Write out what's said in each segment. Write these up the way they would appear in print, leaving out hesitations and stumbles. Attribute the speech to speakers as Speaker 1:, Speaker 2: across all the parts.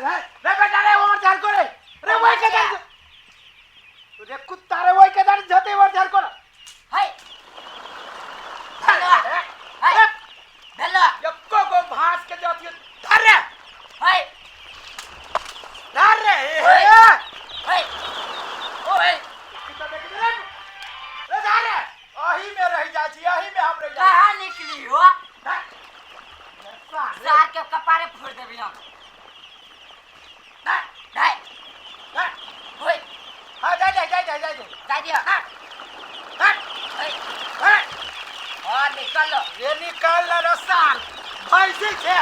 Speaker 1: रे रे बेटा रे ओमर झाड़ को रे रे ओइ के झाड़ रे कुत्ता रे ओइ के झाड़ जते ओमर झाड़ को
Speaker 2: है है भेलो
Speaker 1: एको गो भास के जाती धर रे
Speaker 2: है
Speaker 1: धर रे
Speaker 2: ओए। है ओए
Speaker 1: कुत्ता देख रे रे धर रे अही में रह जाइ छी अही में हम रह जाइ
Speaker 2: कहाँ निकली हो
Speaker 1: धर। रे,
Speaker 2: सार के कपारे फोड़ देबी हम
Speaker 1: धर,
Speaker 2: नहीं
Speaker 1: धर।
Speaker 2: ओए
Speaker 1: हाँ जाइ जाइ जाइ जाइ जाइ
Speaker 2: जा दिया
Speaker 1: धर धर
Speaker 2: है
Speaker 1: धर
Speaker 2: हां निकल लो
Speaker 1: रे निकाल ले रे साल भैंसी छै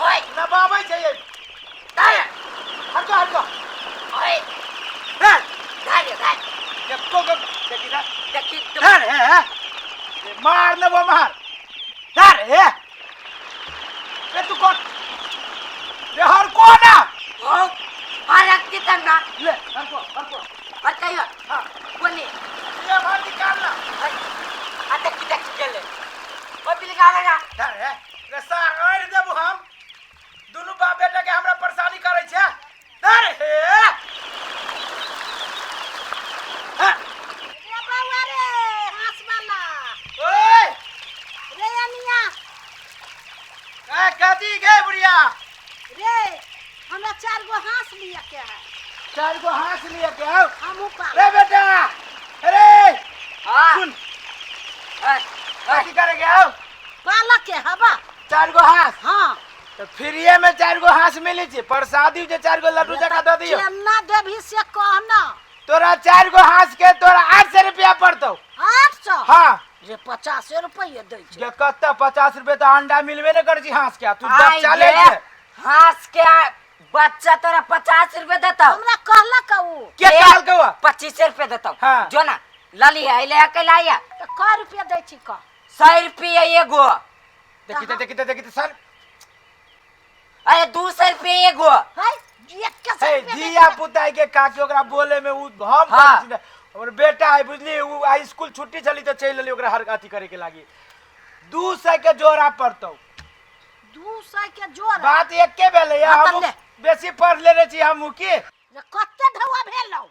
Speaker 2: ओए
Speaker 1: नबाबै छै ये धर हटो हटो
Speaker 2: ओए
Speaker 1: रे
Speaker 2: जा दिया जा
Speaker 1: एको गो देखी धर
Speaker 2: देखी तो
Speaker 1: धर हे हे रे मार न वो मार धर हे रे तू कौन रे हर को ना
Speaker 2: ओ अरे कितना
Speaker 1: ले हर को हर को
Speaker 2: और कहियो
Speaker 1: हाँ
Speaker 2: बोली
Speaker 1: ये मार निकाल ना
Speaker 2: है आ देखी देखी गेले ओ बिल गावे ना
Speaker 1: धर हे रे सार अड़ देबू हम दुनू बाप बेटा के हमरा परेशानी करै छै धर हे हाँ,
Speaker 3: रे बौआ रे हंसवाला
Speaker 1: ओए
Speaker 3: रे अनिया
Speaker 1: ए कथी गे बुढ़िया
Speaker 3: रे हमरा चार गो हंस लिया के है
Speaker 1: चार गो हाथ लिए के आओ
Speaker 3: हमहू पाल
Speaker 1: रे बेटा अरे
Speaker 2: हां
Speaker 1: सुन
Speaker 2: है
Speaker 1: कथी करे के आओ
Speaker 3: पालक के हवा
Speaker 1: चार गो हाथ
Speaker 3: हाँ
Speaker 1: तो फ्रीए में चार गो हाथ मिली छी प्रसादी जे चार गो लड्डू जका दऽ दियो
Speaker 3: केना देबही से कहना
Speaker 1: तोरा चार गो हाथ के तोरा 800 रुपया पड़तौ
Speaker 3: 800
Speaker 1: हाँ
Speaker 3: रे 50 रुपये दै छै
Speaker 1: जे कत्ता 50 रुपये तऽ अंडा मिलबे नहि करै छी हाथ के तू
Speaker 2: आई
Speaker 1: बच्चा ले
Speaker 2: गे,
Speaker 1: छै
Speaker 2: हंस के बच्चा तोरा 50 रुपये देतौ
Speaker 3: हमरा कहलक उ
Speaker 1: के कहलकौ हँ?
Speaker 2: 25 रुपये देतौ
Speaker 1: हाँ।
Speaker 2: जो ना लली है ले अकेला आया
Speaker 3: तऽ क रुपया दै छी कह
Speaker 2: 100 रुपये एगो
Speaker 1: देखी तऽ देखी तऽ देखी तऽ सर
Speaker 2: अरे 200 रुपये एगो
Speaker 3: है एक सौ
Speaker 1: हे
Speaker 3: रुपया दै
Speaker 1: धिया
Speaker 3: छी।
Speaker 1: पुता के काकी ओकरा बोले में उ हम
Speaker 2: हाँ।
Speaker 1: करै छी ने। हमर बेटा है बुझली उ आई स्कूल छुट्टी छली तऽ चलि एली ओकरा हर अथी करे के लागी 200 के जोड़ा पड़तौ
Speaker 3: 200 के जोड़ा
Speaker 1: बात एके भेलै
Speaker 3: हाँ,
Speaker 1: हम
Speaker 3: तऽ ले।
Speaker 1: बेसी पढ़ लेने छी हमहूँ की
Speaker 3: रे कते ढौआ भेलौ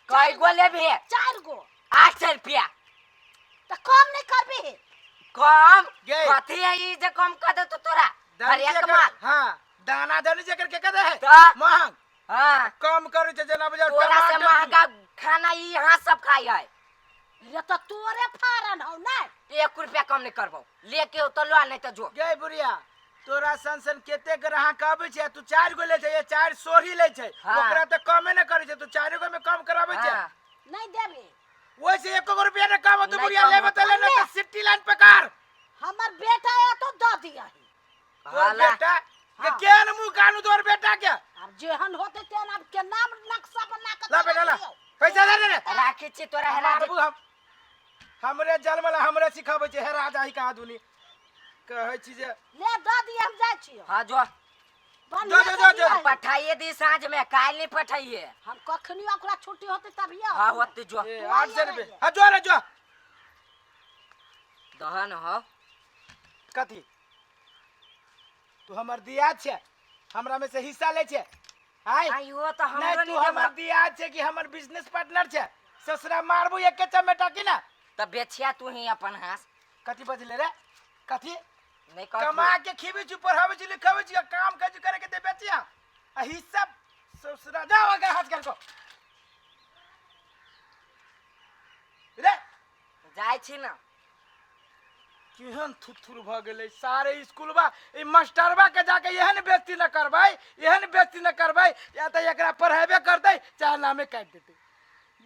Speaker 2: कई गो लेबही
Speaker 3: चार गो
Speaker 2: 800 रुपया
Speaker 3: तऽ कम नहि करबिही
Speaker 2: कम
Speaker 1: गे।
Speaker 2: कथी है ई जे कम कर देतो तोरा
Speaker 1: दान
Speaker 2: हरिया
Speaker 1: जेकर-
Speaker 2: कमाल
Speaker 1: हाँ दाना दानी जेकर के कदे है
Speaker 2: तऽ?
Speaker 1: महंग
Speaker 2: हाँ
Speaker 1: कम करै छै जेना बुझाउ
Speaker 2: तोरा से
Speaker 1: टमाटर
Speaker 2: महंगा खाना ई यहाँ सब खाई है
Speaker 3: रे तऽ तोरे फारन हौ ने
Speaker 2: एक रुपया कम नहीं करबो लेके उतर लो नहीं तो जो
Speaker 1: गे बुढ़िया तोरा सन सन केते ग्राहक आबै छै तू चार गो लै छै या चार सोरी लै छै
Speaker 2: हाँ।
Speaker 1: ओकरा तऽ कमे नहि करै छै तू चारि गो में कम कराबै छै
Speaker 2: हाँ।
Speaker 3: नहीं देबी
Speaker 1: ओहिसे एको गो रुपया नहि कम होतौ
Speaker 2: नहि
Speaker 1: बुढ़िया
Speaker 2: कम
Speaker 1: लेबे तऽ ले
Speaker 3: होतौ।
Speaker 1: नहि तऽ सिटी लाइन पकड़
Speaker 3: हमर बेटा है तो दऽ दिया
Speaker 1: तोर
Speaker 2: हाला।
Speaker 1: बेटा के
Speaker 3: हाँ।
Speaker 1: केहन मुँह कानू तोर बेटा के
Speaker 3: आब जेहन होते तेहन आब केना नक्शा बना के
Speaker 1: ला बेटा ला पैसा दे दे रे
Speaker 2: राखी छी तोरा हेरा दे
Speaker 1: मारबू हम हमरे जन्मल हमरे सिखाबै छै हेरा जाही कहाँ दुनी कहै छी जे
Speaker 3: ले दऽ दिया हम जाइ छियो
Speaker 2: हाँ जो
Speaker 3: बढ़िआँ
Speaker 1: जो,
Speaker 3: से
Speaker 1: जो, जो।
Speaker 3: दिअ।
Speaker 2: पठाइए दी साँझ में काल नहीं पठाइए
Speaker 3: हम कखनी ओकरा छुट्टी होते तभिए
Speaker 2: हाँ होते जो
Speaker 1: ए,
Speaker 3: तू
Speaker 1: 800
Speaker 3: आइए
Speaker 1: रुपये
Speaker 3: रहिए।
Speaker 1: हाँ जो रे जो
Speaker 2: दहन हो
Speaker 1: कथी तू हमर दिया छै हमरा में से हिस्सा लै छै आय
Speaker 2: आइयो तो हमरो
Speaker 1: नहीं
Speaker 2: नहीं
Speaker 1: तू हमर
Speaker 2: देबो
Speaker 1: दिया छै कि हमर बिजनेस पार्टनर छै ससुरा मारबू एके चमेटा की ना
Speaker 2: त बेचिया तू ही अपन हाथ
Speaker 1: कथी बजले रे कथी
Speaker 2: नहीं कह
Speaker 1: कमा के खीबी छी पढ़ाबै छी लिखाबै छी आ काम काज करे के दे बेचिया आ हिस्सा ससुरा जाओ आगे हाथ कर को रे
Speaker 2: जाय छी ना
Speaker 1: केहन थुथुर भऽ गेलै सारे स्कूलबा ई मास्टरबा के जाके एहन बेइज्जती न करबै एहन बेइज्जती न करबै या तऽ एकरा पढ़ेबे करतै चाहे नामे काटि देतै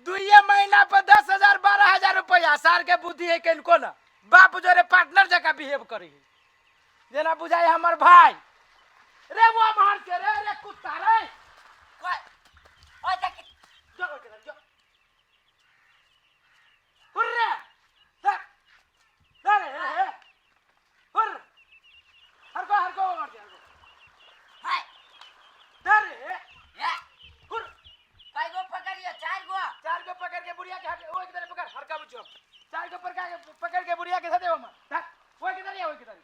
Speaker 1: दुइये महीना पर 10,000 12,000 रुपैआ सार के बुद्धि है कनिको न बाप जोरे पार्टनर जकाँ बिहेव करै है जेना बुझाइ हमर भाय रे वो मार के रे रे कुत्ता रे
Speaker 2: कोई ओए देख
Speaker 1: जो ओके जो हुर्रे रे रे रे रे हुर्र हरको हरको मार दे हरको
Speaker 2: हाय
Speaker 1: धर रे
Speaker 2: ये
Speaker 1: हुर्र
Speaker 2: कई गो पकड़ियो चार गो
Speaker 1: चार गो पकड़ के बुढ़िया के हट ओ एक तरफ पकड़ हरका बुझो चार गो पकड़ के पकड़ के बुढ़िया के धर दे मार धर वो के धर वो के धर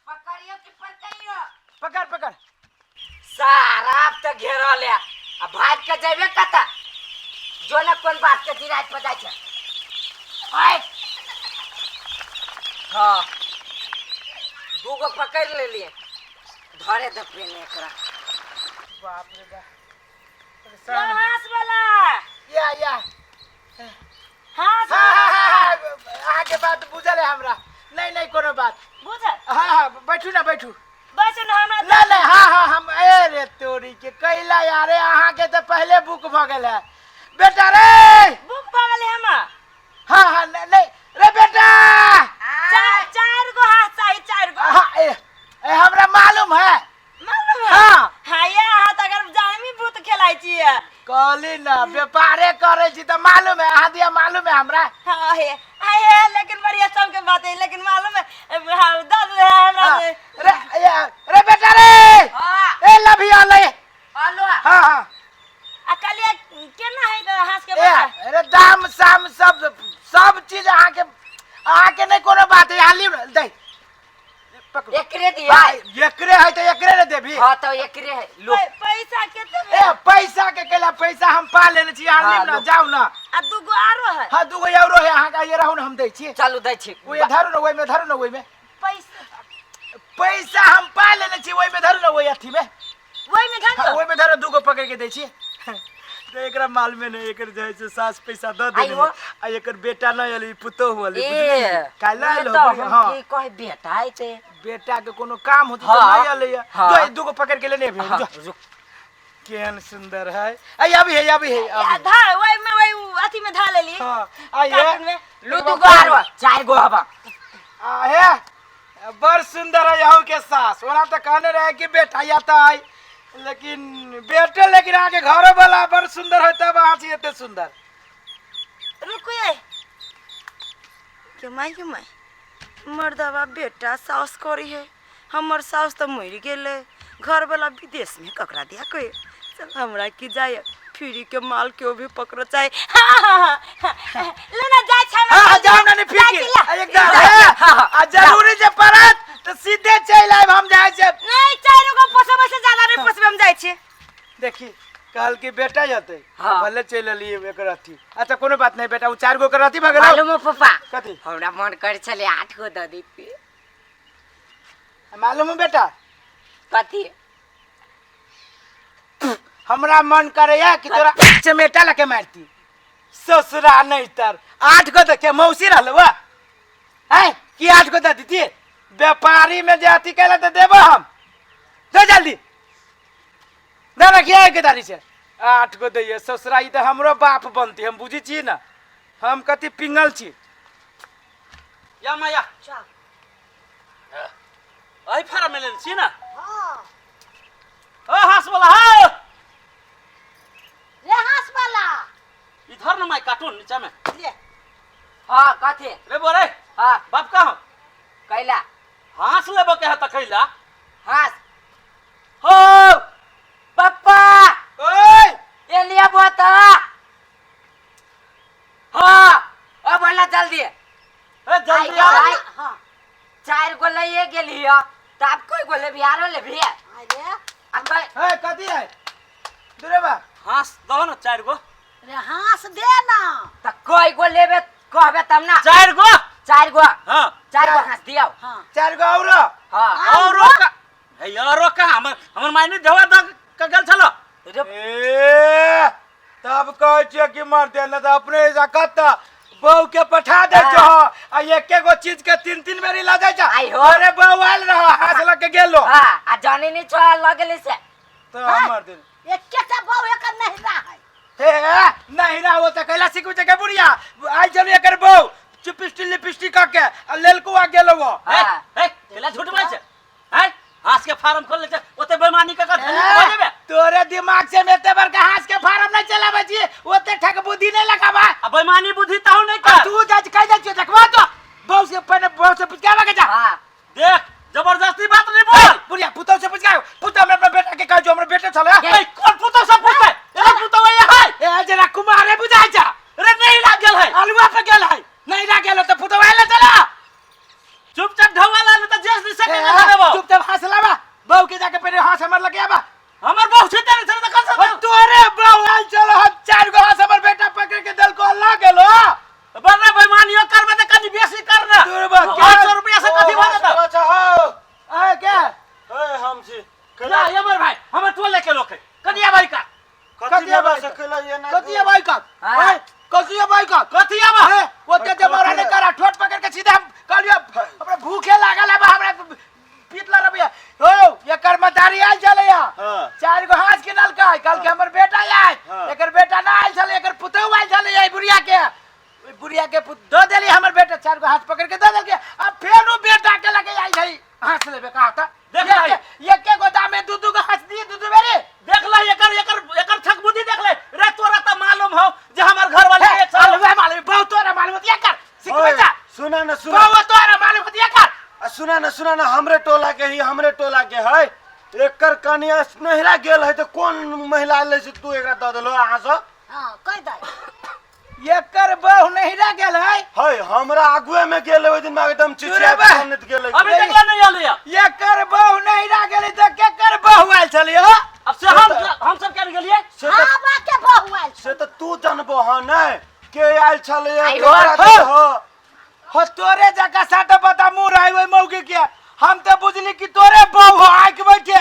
Speaker 2: पकड़ियो कि पकड़ियो
Speaker 1: पकड़ पकड़
Speaker 2: सारा तऽ घेरल है आ भाग के जेबे कतऽ जो ने कोन बात के जिरात पर जाइ छै आय हाँ दूगो पकड़ लेलिए धरे दे पेने एकरा
Speaker 1: बाप रे बाप परेशान
Speaker 3: हास वाला
Speaker 1: या या
Speaker 3: हास
Speaker 1: हाँ हाँ हाँ हाँ अहाँके बात बुझल है हमरा नहीं नहीं कोनो बात
Speaker 3: बुझल
Speaker 1: हाँ हाँ बैठू ना बैठू
Speaker 3: बस न हमरा
Speaker 1: नहीं नहीं हाँ हाँ हम ए रे तोरी के कैला यारे अहाँके तऽ पहले बुक भऽ गेल है बेटा रे
Speaker 3: बुक भऽ गेलै हमरा
Speaker 1: हाँ हाँ नहीं नहीं रे बेटा
Speaker 3: चार चार गो हाथ चाही चार गो
Speaker 1: हाँ ए, ए हमरा मालूम है
Speaker 3: मालूम है
Speaker 1: हाँ।
Speaker 3: हाँ ये अहाँ तऽ अगर जामी भूत खेलाइ छियै
Speaker 1: कहली ना व्यापारे करै छी तऽ मालूम है अहाँ दिया मालूम है हमरा
Speaker 3: हाँ हे हाँ हे लेकिन बढ़िया सबके बात है लेकिन मालूम है हाँ, दर्द है हमरा
Speaker 1: हाँ,
Speaker 3: से।
Speaker 1: रे रे बेटा रे
Speaker 2: हाँ
Speaker 1: ए लभी आले
Speaker 2: आलो
Speaker 1: हाँ हाँ
Speaker 3: आ कहलियै केना है तऽ हाँस के
Speaker 1: ए
Speaker 3: बच्चा
Speaker 1: अरे दाम साम सब सब चीज अहाँके अहाँके नहि कोनो बात है यहाँ लिउ ने दै पकड़ू।
Speaker 2: एकरे दिया
Speaker 1: भाई एकरे है तऽ एकरे ने देबी
Speaker 2: हाँ तो एकरे है लो
Speaker 3: पैसा केते
Speaker 1: ए पैसा के केला पैसा हम पा लेने छी अहाँ
Speaker 2: हाँ,
Speaker 1: लिउ ने
Speaker 2: लो।
Speaker 1: जाउ ने
Speaker 3: आ दूगो आरो है
Speaker 1: हाँ दूगो औरो है अहाँके ये रहू ने हम दै छी
Speaker 2: चलू दै छी
Speaker 1: ओहि धरू ने ओहिमे धरू ने ओहिमे
Speaker 3: पैसा
Speaker 1: पैसा हम पा लेने छी ओहिमे धरू ने ओहि अथीमे
Speaker 3: ओहिमे धर
Speaker 1: हाँ, ओहिमे धरो दूगो पकड़ के दै छी तऽ एकरा मालूमे नहि एकर जे है से सास पैसा दऽ देने
Speaker 2: आइयो।
Speaker 1: आ एकर बेटा नहि एलै पुतोहु एलै
Speaker 2: ए
Speaker 1: बुझलियै काल्हि
Speaker 2: उहे
Speaker 1: आयल
Speaker 2: तऽ
Speaker 1: हो
Speaker 2: हम
Speaker 1: हाँ
Speaker 2: की कहे बेटा अयतै
Speaker 1: बेटा के कोनो काम होतै तऽ
Speaker 2: हाँ।
Speaker 1: नहि एलै
Speaker 2: हाँ।
Speaker 1: जो दूगो पकड़ के लेने अभी
Speaker 2: हाँ,
Speaker 1: जो
Speaker 2: रुक।
Speaker 1: केहन सुंदर है आई अभी है अभी है अभी है।
Speaker 3: धर ओहिमे ओहि अथी में धर लेली
Speaker 1: हाँ आइए
Speaker 3: कार्टून में।
Speaker 2: लू दूगो आरो चारि गो हबा
Speaker 1: आ हे बड़ सुंदर है अहूँ के सास ओना तऽ कहने रहे कि बेटा या तऽ आई लेकिन बेटे लेकिन अहाँके घरो वाला बड़ सुंदर है तब अहाँ छी एते सुंदर
Speaker 3: रुकू ये के माय के माय मर्दवा बेटा साउस करी है हमर साउस तऽ मरि गेलै घरवला विदेशमे ककरा दिया कोई चल हमरा की जाय फ्री के माल क्यों भी पकड़ो चाहे हाँ हाँ हाँ हाँ ले ना जाय छै
Speaker 1: हाँ हाँ जाओ ना नहीं
Speaker 3: जाइ
Speaker 1: फिर
Speaker 3: छी ला।
Speaker 1: एकदम
Speaker 2: हाँ, हाँ,
Speaker 1: आ जरूरी जे पड़त तऽ सीधे चलि आयब हम जाइ छै
Speaker 3: नहीं चारि गो पोसबै से ज्यादा नहीं पोसबै हम जाइ छी
Speaker 1: देखी कहल कि बेटा जतै
Speaker 2: हाँ।
Speaker 1: भले चलि एलियै एकर अथी अच्छा कोनो बात नहीं बेटा ओ चारि गो के अथी भऽ गेलौ
Speaker 2: मालूम हो पापा
Speaker 1: कथी
Speaker 2: हमरा मन करै छलै आठ गो दऽ दैती
Speaker 1: मालूम है बेटा
Speaker 2: कथी
Speaker 1: हमरा मन करैया कि तोरा चमेटा लके मारती ससुरा नहीं तर आठ गो देखे मौसी रहल वा है कि आठ गो दे दीती व्यापारी में जे अथी कैला तो देबो हम दे जल्दी दे रखिए के दारी से आठ गो दैये ससुरा ई तऽ हमरो बाप बनती हम बुझै छी ना हम कथी पिंगल छी
Speaker 4: या माया एहि फारम में लेने छी ना
Speaker 3: हाँ
Speaker 4: ओ हास वाला हो
Speaker 3: रे हास वाला
Speaker 4: इधर न माय कार्टून नीचा में
Speaker 3: ले
Speaker 2: हाँ कथी
Speaker 4: रे बोरे
Speaker 2: हाँ
Speaker 4: बाप कहाँ
Speaker 2: कैला
Speaker 4: हास लेबो के है त कैला
Speaker 2: हाँस हो पप्पा
Speaker 1: ओए
Speaker 2: ये लिया बहुत हाँ अब बोलना जल्दी
Speaker 4: ए जल्दी
Speaker 2: आई
Speaker 4: आ
Speaker 2: आई
Speaker 3: हाँ
Speaker 2: चार गो लइए गेली ह त आब कोई गो लेबी आरो लेबी
Speaker 3: अरे
Speaker 2: आ कोई
Speaker 1: है कथी है दूरे बा
Speaker 4: हास दहो न चारि गो
Speaker 3: रे हास दे ना
Speaker 2: त कोई गो लेबे कहबे तब ना
Speaker 4: चारि गो
Speaker 2: चार गो
Speaker 4: हाँ
Speaker 2: चार गो हंस दियो
Speaker 3: हाँ
Speaker 1: चारि गो औरो
Speaker 2: हाँ
Speaker 4: औरो का हे औरो का हमर हमर मायने धवा द के गेल छलो
Speaker 1: ए तब कहै छियै कि मर दे न तऽ अपने ऐसा कत बहू के पठा दे छो आ एके गो चीज के तीन तीन बेरी लऽ जाइ छ
Speaker 2: आई हो।
Speaker 1: अरे बहू आयल रह हाथ लऽ के गेलो
Speaker 2: हाँ आ जाने नहीं छो लगले से
Speaker 1: तो हमर दे
Speaker 3: एकेटा बहु एकर नहिरा है
Speaker 1: हे नहीं ना वो तऽ कैला सिखू छै के बुढ़िया आइ चलू एकर बहू चुपिस्टी लिपिस्टी कऽ के आ लेलको आ गेलो वो
Speaker 4: हे
Speaker 2: हाँ।
Speaker 4: हे केला झूठ बोलै छै हैं हास के फार्म खोल ले छै ओते बेईमानी क के धनी भऽ जेबे
Speaker 1: तोरे दिमाग से में एते बड़का हाथ के फार्म नहीं चलाबै छी ओते ठक बुद्धि नहीं लगाबा
Speaker 4: आ बेईमानी बुद्धि तहु नहीं
Speaker 1: आ
Speaker 4: कर
Speaker 1: तू जा कह जाइ छियै देखबा तो बहू से पहिने बहू से पूछ के आबे के जा
Speaker 2: हाँ
Speaker 4: देख जबरदस्ती बात नहीं बोल
Speaker 1: बुढ़िया पुतौ से पूछ के आयो पुतौ हमरा अपना बेटा के कह जो हमर बेटा छलै
Speaker 4: ए कोन पुतौ से पूछते एगो पुतौ ये है
Speaker 1: ए जरा कुमारे बुझाइ जा
Speaker 4: रे नहीं लाग गेल है
Speaker 1: अलुआ पे गेल है नहीं ला गेल त पुतौ आयल चला
Speaker 4: चुपचाप ढवा ला नहीं त जेस दिशा के लगा देबो
Speaker 1: चुपचाप हंस लाबा बहू के जाके पहले हाथ हमर लगे आबा
Speaker 4: हमर बहु छै तेरे छै
Speaker 1: तोरे बहु आयल छलो, हम चारि गो हाथ हमर बेटा पकड़ के देलको, ला गेलो।
Speaker 4: बड़ बेईमानियो करबे त कनी बेसी कर ना।
Speaker 1: दूर बा,
Speaker 4: 800 रुपया से कथी भऽ जेतौ?
Speaker 5: अच्छा हो।
Speaker 1: आए के
Speaker 5: ए हम छी।
Speaker 4: ना हमर भाई, हमर टोले के लोक है, कनी आबै का।
Speaker 5: कथी लेबा से खेला ये ना?
Speaker 1: कथी है भाई का?
Speaker 2: हाँ।
Speaker 1: ए, कथी है भाई का?
Speaker 4: कथी आबा?
Speaker 1: ए, ओते जमाना नहीं करा, ठोट पकड़ के सीधा हम कहलियो हमरा भूखे लागल है, हमरा पीतला रबिया हो एकर मदारी आयल छलैया।
Speaker 5: हाँ।
Speaker 1: चारि गो हाथ किनलकै, कहलकै हमर बेटा आयल।
Speaker 5: हाँ।
Speaker 1: एकर बेटा ना आयल छलै, एकर पुतहु आयल छलै। ई बुढ़िया के, ओहि बुढ़िया के पुत दऽ देली, हमर बेटा चारि गो हाथ पकड़ के दऽ देलकै। आ फेर ओ बेटा के लगे आयल छै हाथ लेबे कहा तऽ।
Speaker 4: देख लै।
Speaker 1: एके गो दामे दू दू गो हाथ दिए दू दू बेरी।
Speaker 4: देख ले एकर एकर एकर ठक बुद्धि देख ले रे। तोरा त मालूम हो जे हमर घर वाले एक साल
Speaker 1: मालूम है, मालूम बहुत तोरा मालूम होती है कर सिख
Speaker 5: ओए,
Speaker 1: बच्चा।
Speaker 5: सुना ना सुना।
Speaker 1: बहुत तोरा मालूम होती है कर।
Speaker 5: आ, सुना ना सुना ना, हमरे टोला के ही, हमरे टोला के है। एकर कनिया नहिरा गेल है तऽ कोन महिला ले से तू एकरा दऽ देलो अहाँ सब?
Speaker 6: हाँ, कहि दे।
Speaker 1: एकर बहु नहिरा गेल है।
Speaker 5: है हमरा आगुए में गेल ओहि दिन में एकदम चिचिया
Speaker 1: दूरे बा।
Speaker 5: के गेल।
Speaker 4: अभी देखला नहीं आलिया।
Speaker 1: एकर बहु नहिरा गेल तऽ केकर बहु आयल छलै हो?
Speaker 4: अब से हम सब केन गेलिए?
Speaker 5: से तऽ
Speaker 6: आबा के बहु आयल।
Speaker 5: से तऽ तू जानबो हँ नहि के आयल छलै?
Speaker 2: आई
Speaker 5: केकरा
Speaker 1: हो।
Speaker 5: देलहो?
Speaker 1: हो तोरे जका साटा पता मुँह रहे ओहि मौगी के। हम तऽ बुझली कि तोरे बहु हो आँखि बैठे,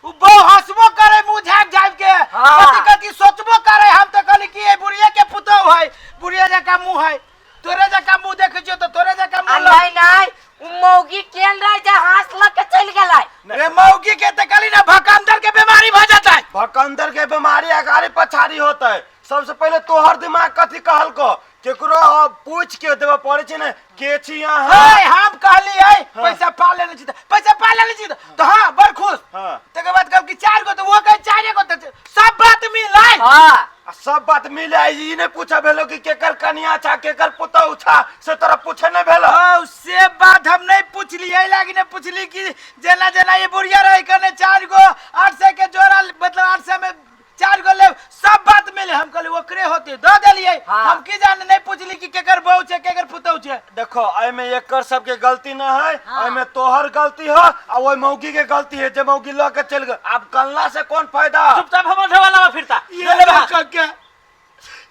Speaker 1: उ बहु हंसबो करे मुँह झाँपि झाँपि के।
Speaker 2: हाँ।
Speaker 1: कथी कथी सोचबो करे। हम तऽ कहली कि ए बुढ़िया के पुतोह है, बुढ़िया जका मुँह है, तोरे जका मुँह देखै छियौ तऽ तोरे जका
Speaker 2: आ
Speaker 1: मुँह लग।
Speaker 2: नहीं नहीं, उ मौगी केन रहे जे हाथ लग के चलि गेलै?
Speaker 1: रे मौगी के तऽ कहली ना भकंदर के बीमारी भऽ जेतै।
Speaker 5: भकंदर के बीमारी अगाड़ी पछाड़ी होते। सबसे पहले तोहर दिमाग कथी कहलको? केकरो पूछ के देबे पड़े छै ने के छी अहाँ।
Speaker 1: है हम कहली है
Speaker 5: हाँ।
Speaker 1: पैसा पा लेने छी तऽ, पैसा पा लेने छी तऽ हाँ बड़ खुश।
Speaker 5: हाँ।
Speaker 1: तकर बाद कहल कि चारि गो तऽ वो कहे चारि गो तऽ सब बात मिलै।
Speaker 2: हाँ।
Speaker 5: आ सब बात मिले, ई नहीं पूछा भेलो कि केकर कनिया छा केकर पुतहु छा, से तोरा पूछे नहीं भेलो?
Speaker 1: औ से बात हम नहीं पूछली, एहि लागी नहीं पूछली कि जेना जेना ये बुढ़िया रहे कने चारि गो 800 के जोड़ा, मतलब 800 में चारि गो लेब, सब बात मिले। हम कहली ओकरे होते दऽ देलियै।
Speaker 2: हाँ।
Speaker 1: हम की जाने, नहीं पूछली कि केकर बहू छै केकर पुतहु छै।
Speaker 5: देखो एहिमे एकर सबके गलती न है।
Speaker 6: हाँ।
Speaker 5: एहिमे तोहर गलती है आ ओहि मौगी के गलती है जे मौगी लऽ के चलि गेल। आब कल्ला से कोन फायदा?
Speaker 4: चुपचाप हमर ढोवा लावा फिरता।
Speaker 1: ये
Speaker 4: ले
Speaker 1: ने कके,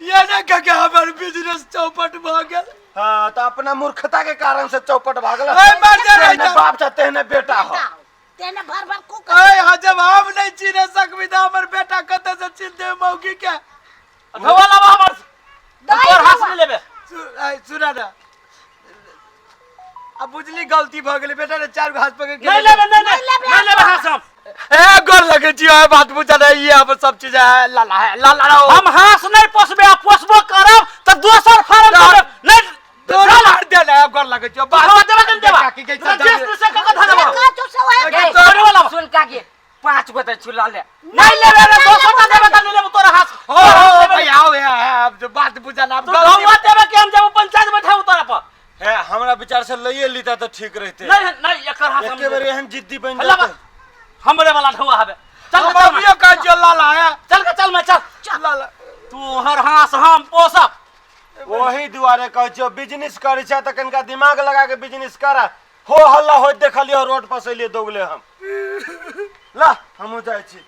Speaker 1: ये ने कके हमर बिजनेस चौपट भऽ गेल।
Speaker 5: हाँ तऽ अपना मूर्खता के कारण से चौपट भागल।
Speaker 1: ओए, मर जा रे।
Speaker 5: तेहने बाप छा तेहने बेटा हो।
Speaker 6: तेने भर भर कुक।
Speaker 1: ओए हाँ, जब हम नहीं चिन्ह सकबी तऽ हमर बेटा कतऽ से चिन्हते मौगी के?
Speaker 4: ढोवा लावा हमर, तोर हाथ नहीं लेबे।
Speaker 1: सुना ना, अब बुझली गलती भऽ गेलै बेटा रे, चारि गो हाथ पकड़ के
Speaker 4: नहीं लेबे, नहीं
Speaker 6: नहीं लेबे।
Speaker 4: नहीं लेबे हाथ हम।
Speaker 1: ए गोर लगे छी, ओए बात बुझा नहीं, ये अब सब चीज है लाला है लाला रहो।
Speaker 4: हम हाथ नहीं पोसबे, आ पोसबो करब त दोसर फार्म देबे नहीं।
Speaker 1: तोरा मार देला है, गोर लगे छी।
Speaker 4: बाबा देबा के देबा।
Speaker 1: काकी के
Speaker 4: राजेश से कक धरबा।
Speaker 6: का चुप से वही।
Speaker 2: ए,
Speaker 4: तोरे वाला।
Speaker 2: सुन काकी, पाँच गो तऽ छुला ले।
Speaker 4: नहीं लेबे रे, दोसर टा देबे त नहीं लेबे तोरा हाथ।
Speaker 1: हो भाई आओ है, अब जो बात बुझा ना, अब
Speaker 4: तू
Speaker 1: गलती
Speaker 4: ढौआ देबे कि हम जब पंचायत बैठाऊ तोरा पर?
Speaker 5: है हमरा विचार से लइए लीता तऽ ठीक रहते।
Speaker 4: नहीं नहीं, एकर हाथ हम
Speaker 5: एके बेर एहन जिद्दी बनि
Speaker 4: हल्ला
Speaker 5: जेतै।
Speaker 4: हमरे वाला ढौआ हबे, चल
Speaker 1: हम
Speaker 4: के चल।
Speaker 1: अभियो कहै छियौ लाला है।
Speaker 4: चल के चल, मैं चल।
Speaker 1: लाला।
Speaker 4: तू हर हाथ हम पोसब।
Speaker 5: ओही दुआरे कहै छियौ बिजनेस करै छै तऽ कनिका दिमाग लगा के बिजनेस कर। हो हल्ला होइत देखलियौ रोड पर से एलियै दौगले हम। ला हमहूँ जाइ छी।